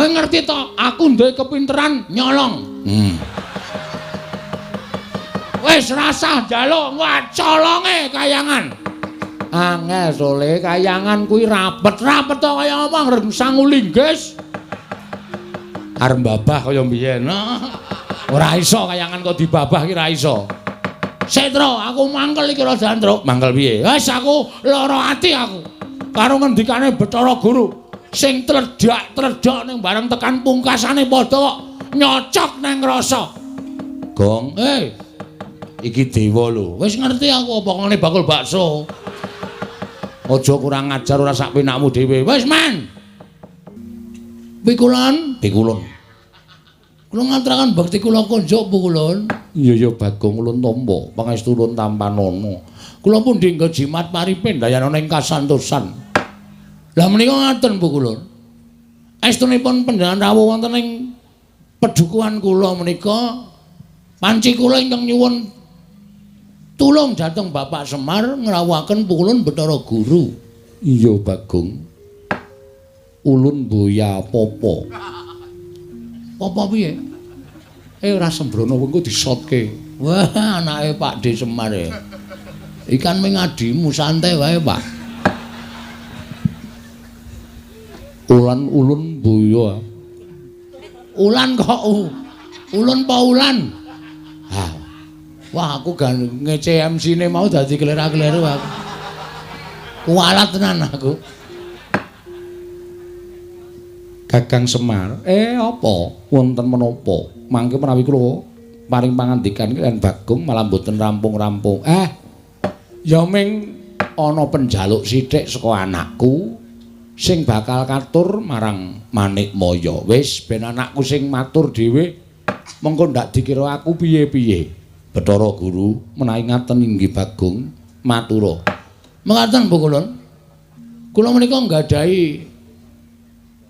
Kowe ngerti to, aku duwe kepinteran nyolong. Wis rasah njaluk, wah colonge kayangan. Angel sole kayangan kuwi rapet-rapet to kaya apa ngreng sangu linggis. Arep babah kaya mbiyen. Ora iso kayangan kok dibabah ki ora iso. Setro, aku mangkel iki rada antruk. Mangkel piye? Wis aku lara ati aku. Karo ngendikane Bathara Guru sing tledhak-tledhok ning bareng tekan pungkasane padha kok nyocok nang rasa. Gong, iki dewa lho. Wis ngerti aku apa ngene bakul bakso. Aja kurang ajar ora sak penakmu dhewe. Wis men. Pikulon, pikulon. Kula ngaturaken bekti kula kunjuk pukulun. Iya ya Bagong ulun tampa, pangestu ulun tampanana. Kula pundi nggo jimat paripin dayanana ing kasantosan. Lah menika ngaten pukulun. Estunipun panjenengan rawuh wonten ing pedukuhan kula menika panci kula ingkang nyuwun tulung dhateng Bapak Semar ngrawuhaken pukulun Bathara Guru. Iya Bagong. Ulun boya apa-apa. Apa piye? Ora sembrono engko disotke. Wah, anake Pak D Semar e. Ikan ming adimu santai wae, Pak. Ulan ulun boya. Ulan kok ulun pa ulan? Ha. Wah, aku gan ngece MC-ne mau dadi klera-kleru aku. Kualat tenan aku. Kakang Semar, apa wonten menapa? Mangke menawi kula paring pangandikan kaliyan Bagong malah mboten rampung-rampung. Ya ming ana penjaluk sithik saka anakku sing bakal katur marang Manikmaya. Wis ben anakku sing matur dhewe, mengko ndak dikira aku piye-piye. Bathara Guru menawi ngaten inggih Bagong matura. Mekaten Bu Kulun. Kula menika nggadahi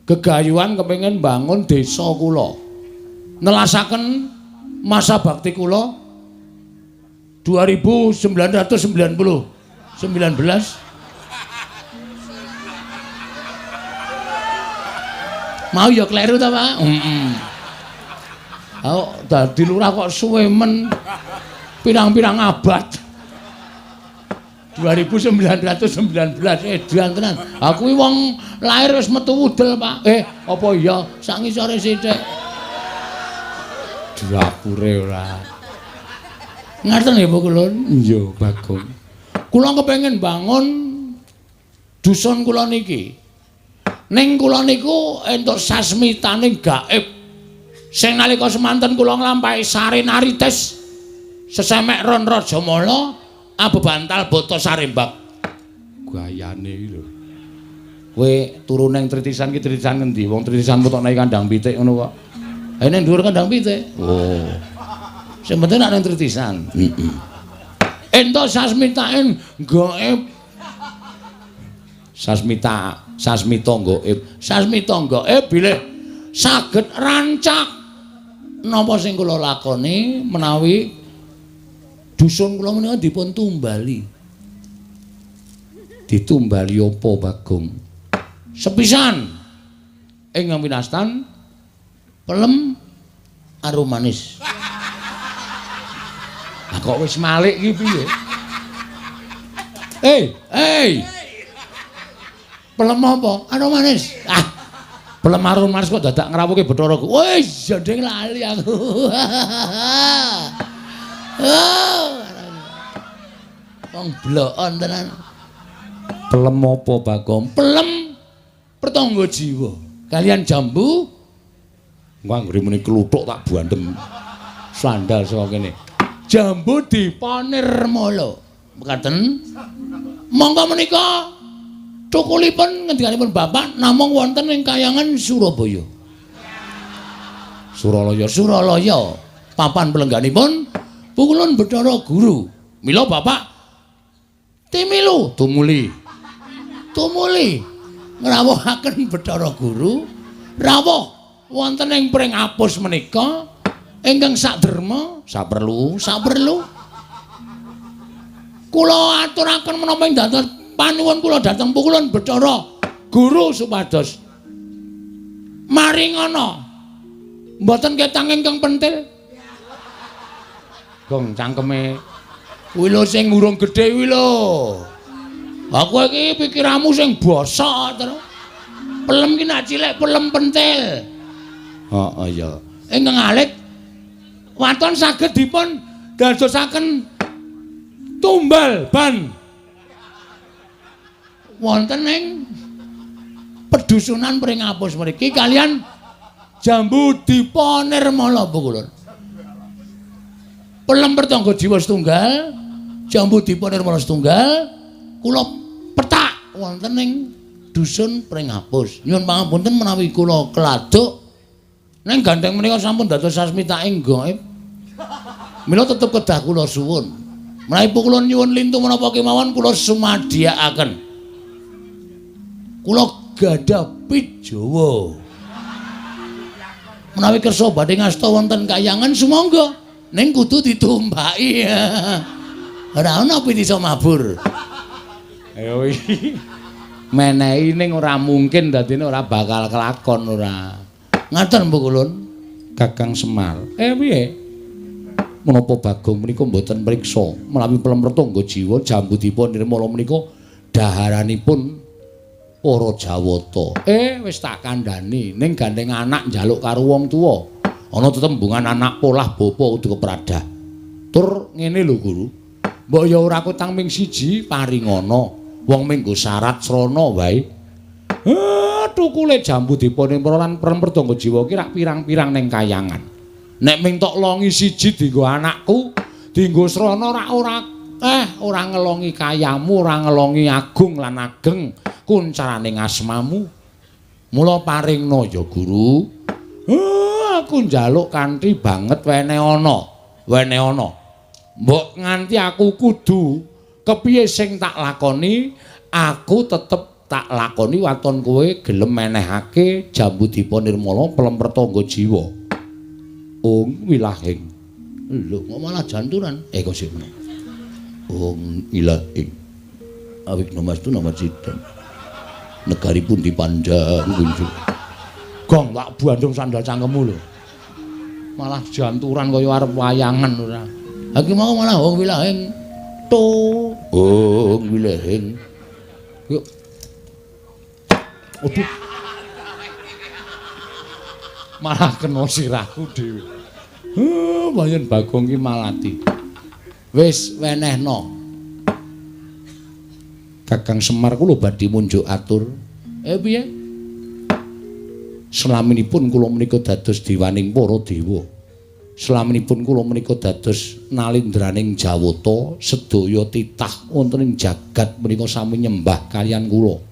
gegayuhan kepengin bangun desa kula. Nelasaken masa bakti kula 2990 19. Mau ya kleru ta, Pak? Heeh. Oh, dadi lurah kok suwe men pirang-pirang abad. 2919 edan tenan. Aku kuwi wong lahir wis metu wudel, Pak. Apa iya sak ngisore sithik. Dapure ora. Ngaten nggih Bu Kulun? Iya, Bagong. Kula kepengin bangun dusun kula niki. Ning kula niku entuk sasmitaning gaib. Sing nalika semanten kula nglampahi sarenarites sesemek ron Rajamala abebantal bata sarembak. Gayane iki lho. Kowe turu ning tritisan ki tritisan ngendi? Wong tritisan metokne kandang pitik ngono kok. Ning dhuwur kandang pitik. Oh. Sing penting nek ning tritisan. Heeh. Entuk sasmitaen gaib. Sasmita, sasmita gaib. Sasmita gaib bilih saged rancak napa sing kula lakoni menawi dusun kula menika dipun tumbali. Ditumbali apa, Bagong? Sepisan ingkang winastan pelem arum manis. Lah kok wis malik iki piye? Pelem apa? Arum manis. Ah. Pelem arum manis kok dadak ngrawuhke Bathara Guru. Wis jandeng lali aku. Oh. Wong blokon tenan. Pelem apa, Bagong? Pelem pertangga jiwa. Kalian jambu. Engko anggere muni kluthuk tak bandem. Sandal saka kene. Jambu dipanirmala. Mekaten. Monggo menika thukulipun ngendikanipun Bapak namung wonten ing kayangan Surabaya. Suralaya, Suralaya. Papan pelengganipun Pukulun Bathara Guru. Mila Bapak timilu tumuli. Tumuli ngrawuhaken Bathara Guru rawuh wonten ing pring apus menika ingkang saderma saperlu saperlu. Kula aturaken menapa ing dados panuwun kula dhateng Pukulun Bathara Guru supados Mari ngono. Mboten ketang ingkang pentil. Gong cangkeme kuwi lho sing urung gedhe kuwi lho. Aku iki pikiranmu sing bosok to. Pelem ki nak cilik pelem pentil. Heeh ya. Ingkang alit waton saged dipun dadosaken tumbal ban. Wonten ing pedusunan Pringapus mriki kalian Jambu Dipa Nirmala Pukulun. Pelem Pertangga Jiwa setunggal, Jambu Dipa Nirmala setunggal, kula petak wonten ing dusun Pringapus. Nyuwun pangapunten menawi kula keladuk ning gandeng menika sampun dados sasmitaing gaib. Mila tetep kedah kula suwun. Menawi kula nyuwun lintu menapa kemawon kula sumadiyakaken. Kula gadah pit Jawa. Menawi kersa badhe ngasta wonten kayangan sumangga, ning kudu ditumpaki. Ora ana pit iso mabur. Ayo iki. Menehi ning ora mungkin dadine ora bakal kelakon ora. Ngaten Mbok Kulun, Kakang Semar. Piye? Menapa Bagong menika mboten mriksa menawi pelem Pertangga Jiwa Jambu Dipa Nirmala menika daharanipun para Jawata. Wis tak kandhani ning gandeng anak njaluk karo wong tuwa. Ana tetembungan anak polah bapa kudu kepradah. Tur ngene lho Guru. Mbok ya ora kutang ming siji paringana. Wong minggu syarat srana wae. Tukule Jambu Dipa Nirmala lan Pelem Pertangga Jiwa ki rak pirang-pirang ning kayangan. Nek ming tok longi siji dienggo anakku, dienggo srana rak ora ora ngelongi kayamu, ora ngelongi agung lan ageng kuncarane asmamu. Mula paringna ya Guru. Aku njaluk kanthi banget wene ana. Wene ana. Mbok nganti aku kudu kepiye sing tak lakoni, aku tetep tak lakoni waton kowe gelem menehake Jambu Dipa Nirmala Pelem Pertangga Jiwa. Ung wilahing. Lho kok malah janturan? Kok sik meneh. Ung ilahing. Awik namastu nama cita. Negari pun dipandang kunjung. Gong tak bandung sandal cangkemmu lho. Malah janturan kaya arep wayangan ora. Ha iki mau malah ung wilahing. To, ung wilahing. Yuk. Aduh. Malah kena sirahku dhewe. Bayan Bagong ki malati. Wis wenehno. Kakang Semar kula badhe munjuk atur. Piye? Selaminipun kula menika dados dewaning para dewa. Selaminipun kula menika dados nalindraning Jawata, sedaya titah wonten ing jagat menika sami nyembah kaliyan kula.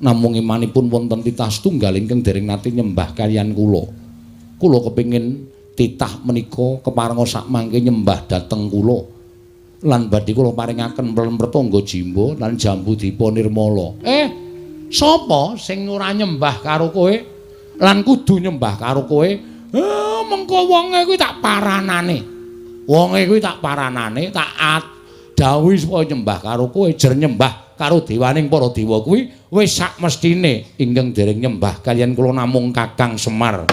Namung imanipun wonten titah setunggal ingkang dereng nate nyembah kaliyan kula. Kula kepingin titah menika keparenga sakmangke nyembah dhateng kula. Lan badhe kula paringaken Pelem Pertangga Jiwa lan Jambu Dipa Nirmala. Sapa sing ora nyembah karo kowe lan kudu nyembah karo kowe? Mengko wonge kuwi tak paranane. Wonge kuwi tak paranane, tak dawuhi supaya nyembah karo kowe, jer nyembah karo dewaning para dewa kuwi wis sak mestine ingkang dereng nyembah kaliyan kula namung Kakang Semar.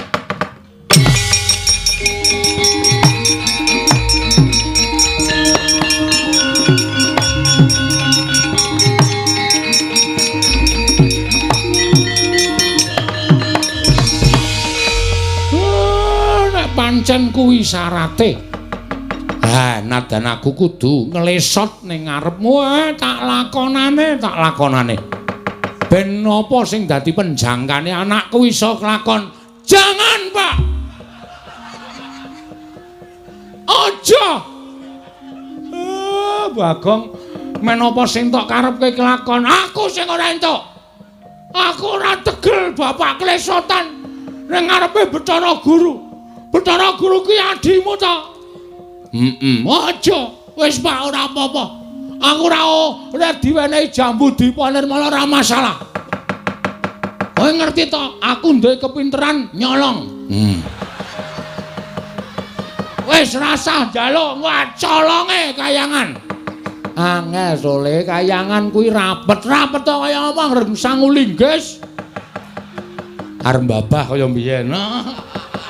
Nek pancen kuwi syarate, ha nadan aku kudu nglesot ning ngarepmu, tak lakonane, tak lakonane. Ben apa sing dadi penjangkane anakku iso kelakon? Jangan, Pak. Aja. Bagong, men apa sing tok karepke kelakon? Aku sing ora entuk. Aku ora tegel bapak klesotan ning ngarepe Bathara Guru. Bathara Guru ki adimu ta? Heeh. Aja. Wis Pak ora apa-apa. Aku ora diwenehi Jambu Dipa Nirmala ora masalah. Kowe ngerti to, aku duwe kepinteran nyolong. Wis rasah njaluk colonge kayangan. Angel sole kayangan kuwi rapet-rapet to kaya apa ngreng sangu linggis. Arep babah kaya mbiyen.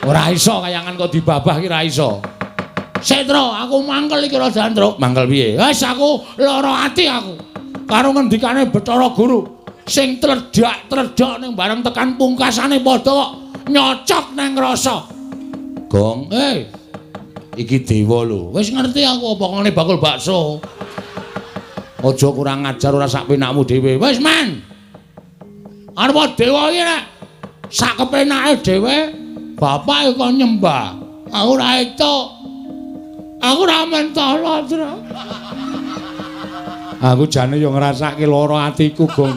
Ora iso kayangan kok dibabah ki ora iso. Setro, aku mangkel iki Raja Andro. Mangkel piye? Wis aku lara ati aku. Karo ngendikane Bathara Guru sing tledhak-tledhok ning bareng tekan pungkasane padha kok nyocok nang rasa. Gong, iki dewa lho. Wis ngerti aku apa ngene bakul bakso. Aja kurang ajar ora sak penakmu dhewe. Wis men. Arep dewa iki nek sak kepenake dhewe bapake kok nyembah. Aku ora entuk. Aku ora mentala, Tru. Aku jane yo ngrasake lara atiku, Gong.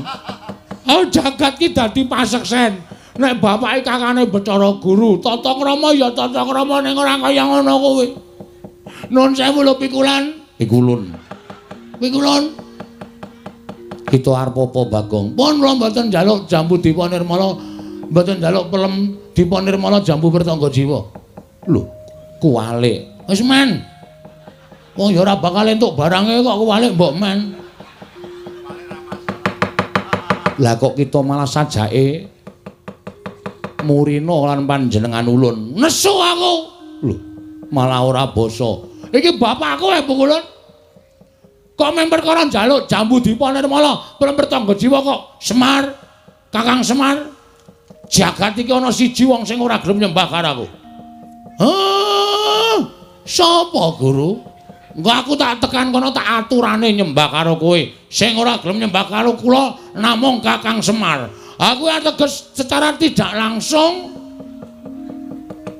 Oh, jagat ki dadi paseksen. Nek bapake kakane Bathara Guru, tata krama ya tata krama ning ora kaya ngono kuwi. Nun sewu lho pikulan. Pikulun. Pikulun. Kita arep apa, Bagong? Pun kula mboten njaluk jambu Dipa Nirmala, mboten njaluk pelem Dipa Nirmala jambu Pertangga Jiwa. Lho, kuwalik. Wis men. Wong ya ora bakal entuk barange kok kuwalik mbok men. Lah kok kita malah sajake murina lan panjenengan ulun. Nesu aku. Lho, malah ora basa. Iki bapakku e Pukulun. Kok men perkara njaluk jambu Dipa Nirmala, pelem Pertangga Jiwa kok Semar, Kakang Semar. Jagat iki ana siji wong sing ora gelem nyembah karo aku. Hah? Sapa, Guru? Engko aku tak tekan kono tak aturane nyembah karo kowe. Sing ora gelem nyembah karo kula namung Kakang Semar. Aku ateges secara tidak langsung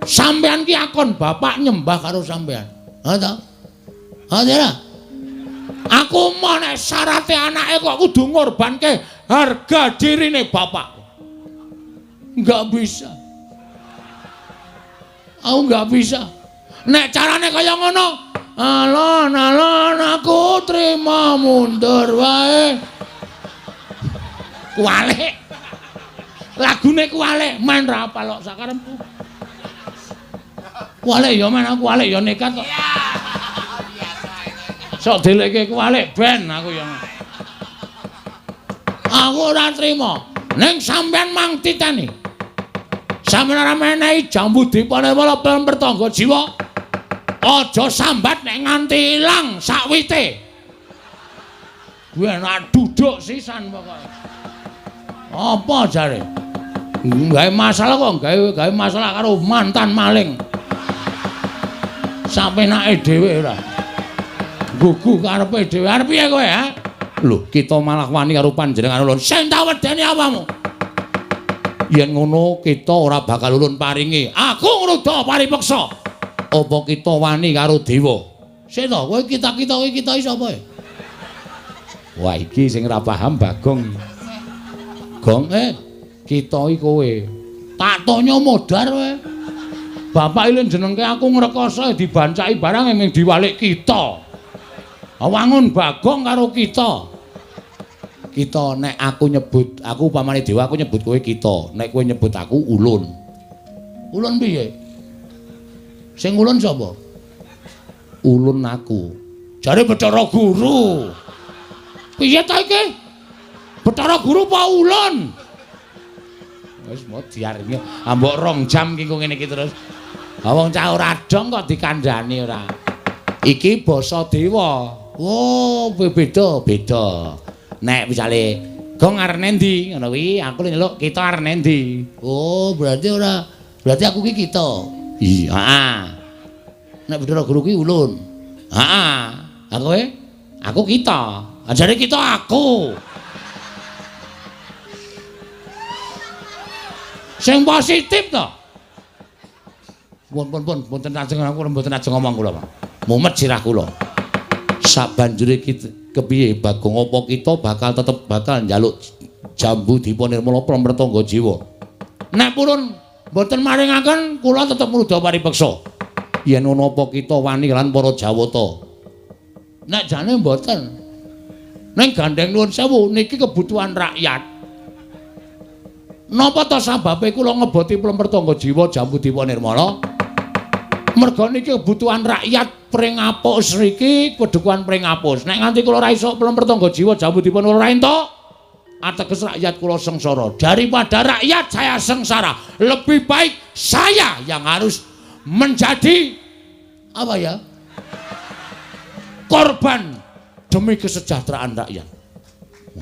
sampean ki akon bapak nyembah karo sampean. Ha ta? Ha ta? Aku mau nek syarate anake kok kudu ngorbanke harga dirine bapak. Enggak bisa. Aku enggak bisa. Nek carane kaya ngono, alon-alon aku trima mundur wae. Kuwalik. Lagune kuwalik, men ra apal kok sakarepku. Kuwalik ya men aku kuwalik ya nekat kok. Sok delekke kuwalik ben aku ya. Aku ora trima. Ning sampean mang titeni. Sampeyan ora menehi jambu Dipa Nirmala pelem Pertangga Jiwa. Aja sambat nek nganti ilang sakwite. Kuwi enak duduk sisan pokoke. Apa jare? Gawe masalah kok gawe masalah karo mantan maling. Sapenake dhewe ora. Gugu karepe dhewe. Arep piye kowe, ha? Lho, kita malah wani karo panjenengan ulun. Sing tak wedeni apamu? Yen ngono kita ora bakal ulun paringi. Aku ngruda paripeksa. Apa kita wani karo dewa? Sik to, kowe kita-kita kowe kita iki sapa? Wah, iki sing ora paham Bagong. Gong, kita iki kowe. Tak tonyo modar kowe. Bapak iki jenengke aku ngrekoso dibancaki barang mung diwalik kita. Wangun Bagong karo kita. Kita nek aku nyebut, aku upamane dewa aku nyebut kowe kita, nek kowe nyebut aku ulun. Ulun piye? Sing ulun sapa? Ulun aku. Jare Bathara Guru. Piye ta iki? Bathara Guru apa ulun? Wis mau diaringi ambok rong jam ki ngene iki terus. Ha wong cah ora dong kok dikandhani ora. Iki basa dewa. Oh, beda, beda. Nek misale Gong arep nendi ngono kuwi, aku nyeluk kita arep nendi. Oh, berarti ora, berarti aku ki kita. Iya, heeh. Nek Bathara Guru ki ulun. Heeh. Ha kowe? Aku kita. Ajare kita aku. Sing positif to. Pun pun pun mboten ajeng aku mboten ajeng ngomong kula, Pak. Mumet sirah kula. Sabanjure kita kepiye Bagong apa kita bakal tetep bakal njaluk jambu Dipa Nirmala Pertangga Jiwa. Nek purun mboten maringaken kula tetep ngruda paripeksa. Yen ngono apa kita wani lan para Jawata? Nek jane mboten. Ning gandeng nuwun sewu niki kebutuhan rakyat. Napa ta sababe kula ngeboti Pertangga Jiwa jambu Dipa Nirmala? Merga niki kebutuhan rakyat Pringapus riki, kedukuhan Pringapus. Nek nganti kula ora iso Pertangga Jiwa jambu Dipa Nirmala ora entuk, Ateges rakyat kula sengsara. Daripada rakyat saya sengsara, lebih baik saya yang harus menjadi apa ya? Korban demi kesejahteraan rakyat.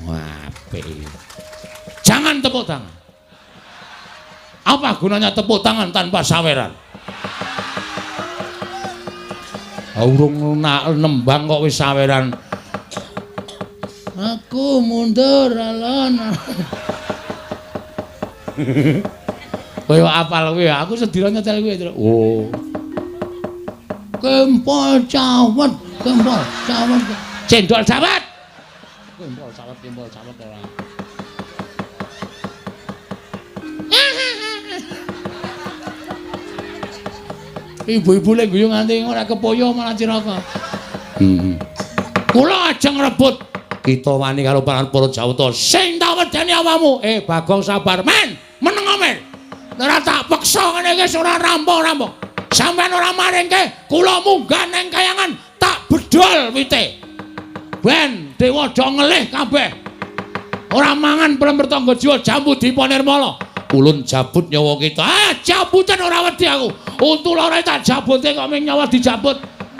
Wah, apik. Jangan tepuk tangan. Apa gunanya tepuk tangan tanpa saweran? Urung nembang kok wis saweran. Aku mundur alon. Kowe apal kowe, aku sedina nyetel kowe. Oh. Kempol cawet, kempol cawet. Cendol cawet. Kempol cawet, kempol cawet ora. Ibu-ibu lek guyu nganti ora kepoyo malah cilaka. Heeh. Kula ajeng rebut kita wani karo para Jawata sing tak wedeni awakmu. Bagong sabar men, meneng men. Ora tak peksa ngene iki ora rampung-rampung. Sampeyan ora maringke, kula munggah nang kayangan tak bedol wite. Ben dewa do ngelih kabeh. Ora mangan pelem tangga jiwa jambu dipa nirmala. Ulun jabut nyawa kita. Ah, jabutan ora wedi aku. Untu loro tak jabute kok ming nyawa dijabut.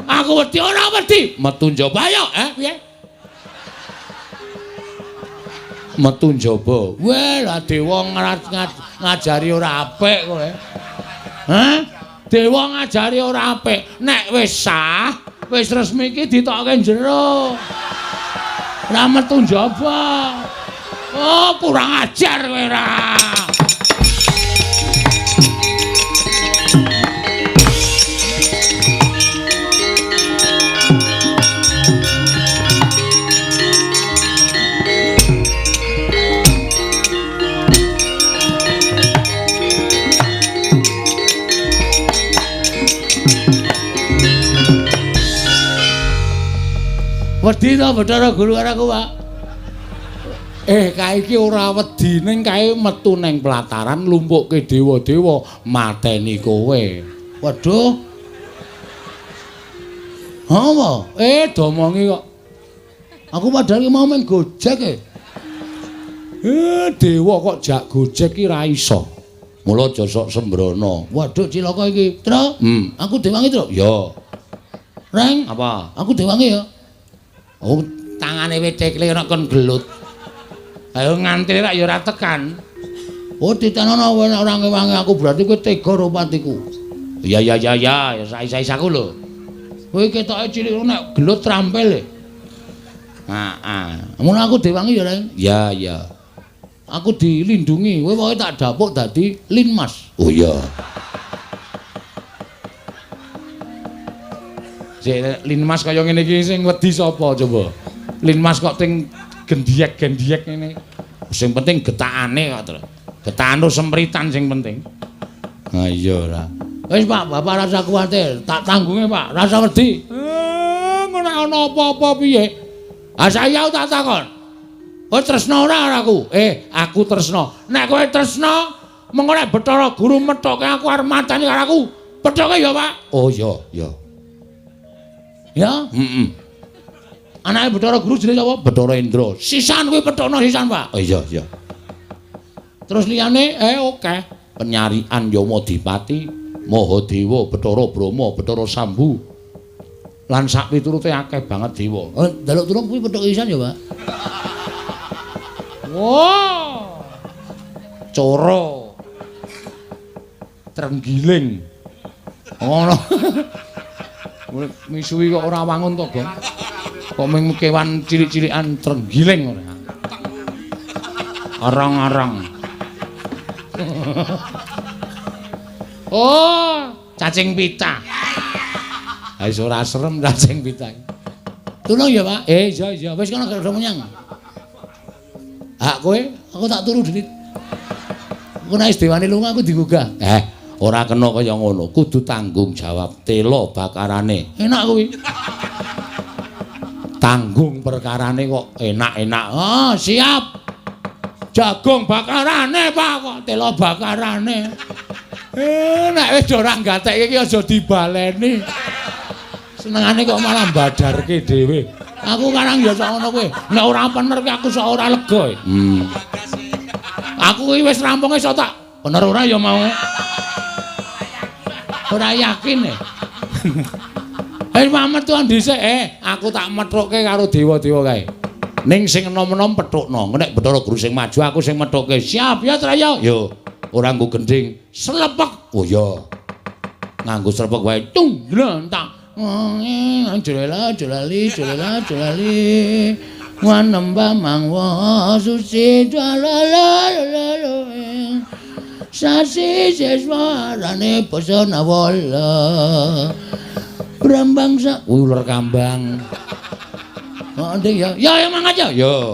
Aku wedi ora wedi. Metu njaba ayo, piye? Metu njaba. Weh, lah dewa ngajari ora apik kowe. Hah? Dewa ngajari ora apik. Nek wis sah, wis resmi iki ditokke jero. Ora metu njaba. Oh, kurang ajar kowe ra. Wedi to Bathara Guru karo aku, Pak? Kae iki ora wedi ning kae metu neng pelataran lumpukke dewa-dewa mateni kowe. Waduh. Apa? Domongi kok. Aku padahal mau main Gojek e. Dewa kok jak Gojek ki ra iso. Mula aja sok sembrono. Waduh cilaka iki. Tru? Aku dewangi, Tru. Ya. Reng, apa? Aku dewangi ya. Oh, tangane wit tekle ana kon gelut. Ayo nganti rak ya ora tekan. Oh, titenono ora ngewangi aku berarti kowe tega karo patiku. Ya ya ya ya, ya sais-sais aku lho. Kowe ketoke cilik nek gelut trampil e. Heeh. Ngono aku dewangi ya, Reng. Ya ya. Aku dilindungi, kowe pokoke tak dapuk dadi Linmas. Oh iya. Sik Linmas kaya ngene iki sing wedi sapa coba? Linmas kok ting gendiyek-gendiyek ngene. Sing penting getakane kok, Tru. Getakane sempritan sing penting. Ha iya ora. Wis Pak, Bapak rasa kuwatir, tak tanggunge Pak, rasa wedi. Ngono ana apa-apa piye? Ha saya tak takon. Kowe tresna ora aku? Aku tresna. Nek kowe tresna, mengko nek Bathara Guru methoke aku arep mateni karo aku. Pethoke ya, Pak. Oh iya, iya. Ya, heeh. Anake Bathara Guru jenenge sapa? Bathara Indra. Sisan kuwi pethokno sisan, Pak. Oh iya, iya. Terus liyane oke. Penyarian Yamadipati, Mahadewa, Bathara Brahma, Bathara Sambu. Lan sak piturute akeh banget dewa. Oh, njaluk tulung kuwi pethoke sisan ya, Pak. Wah. Coro. Trenggiling. Ngono. Misuwi kok ora wangun to, Gong. Kok mung kewan cilik-cilikan trenggiling ngono. Arang-arang. Oh, cacing pita. Ha wis ora serem cacing pita. Tulung ya, Pak. Iya iya, wis kono gak menyang. Hak kowe, aku tak turu dhewe. Aku nek wis dewane lunga aku digugah. Ora kena kaya ngono, kudu tanggung jawab tela bakarane. Enak kuwi. Tanggung perkarane kok enak-enak. Oh, siap. Jagung bakarane, Pak, kok tela bakarane. Nek wis ora gatekke iki aja dibaleni. Senengane kok malah badarke dhewe. Aku karang ya sak ngono kuwi. Nek ora bener ki aku sak ora lega. Aku iki wis rampung iso tak bener ora ya mau. Ora yakin e. Eh metuan dhisik, aku tak methukke karo dewa-dewa kae. Ning sing enom-enom pethukno. Nek Bathara Guru sing maju aku sing methukke. Siap ya Traya? Yo. Ora nggo gendhing. Slepek. Oh iya. Nganggo slepek wae. Tung glentak. Jolela jolali jolela jolali. Wanembah mangwa suci jalala. Sasi seswarane basa nawala. Brambang sak uler kambang. Oh, nding ya. Ya ya mangkat ya. Ya.